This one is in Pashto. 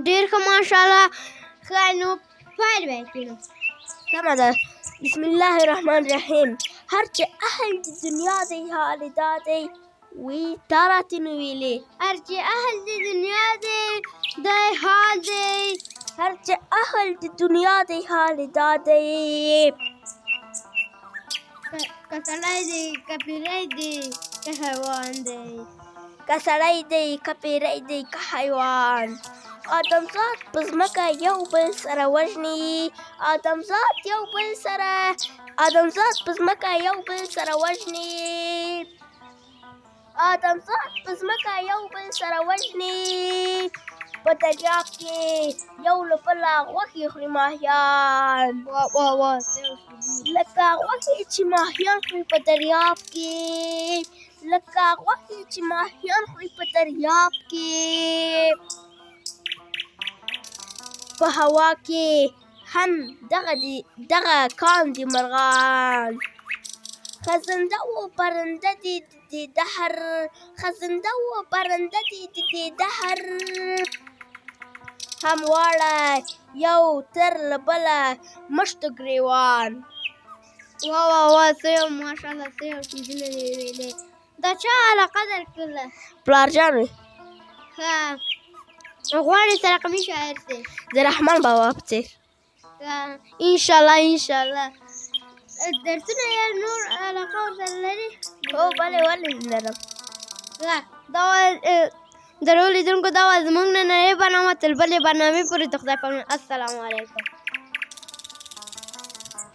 ډېر ښه، ماشاءالله. ښه، نو پیل به یې کړو. سمه ده. بسم الله الرحمن الرحیم. هر چې اهل د دنیا دی حال دا دی، وی تا راته نو ویلې. هر چې اهل د دنیا دی دی حال دی. هر چې اهل د دنیا دی حال دا دی. که سړی دی، که پیری دی، که حیوان دی. که سړی دی، که پیری دی، که حیوان. آدمزاد په ځمکه یو بل سره وژني. آدمزاد یو بل سره، آدمزاد په ځمکه یو بل سره وژني. آدمزاد په ځمکه یو بل سره وژني. په دریاب کې یو له بله غوښې خوري ماهیان. وا وا وا، څه لکه غوښې چې ماهیان خوري په دریاب کې، لکه غوښې چې ماهیان خوري په دریاب کې. په هوا کې هم دغه دي، دغه کان دي مرغان. خزنده و پرنده دي د دې دهر، خزنده و پرنده دي د دې دهر. هم واړه یو تر له بله مشت ګریوان. وا وا وا، څه یو ماشاءالله، څه یو څیزونه دې ویلې. دا چا علاقه درکړله؟ پلار جان مې. ښه، غواړې چې رقمي شاعر شې؟ د رحمان بابا په څېر. ښه، انشاءالله انشاءالله. درسونه یا نور علاقه ورسره لرې؟ هو بلې، ولې نه لرم؟ ښه، دا درو لیدونکو، دا وه زموږ نننۍ برنامه. تر بلې برنامې پورې د خدای په امان. السلام علیکم.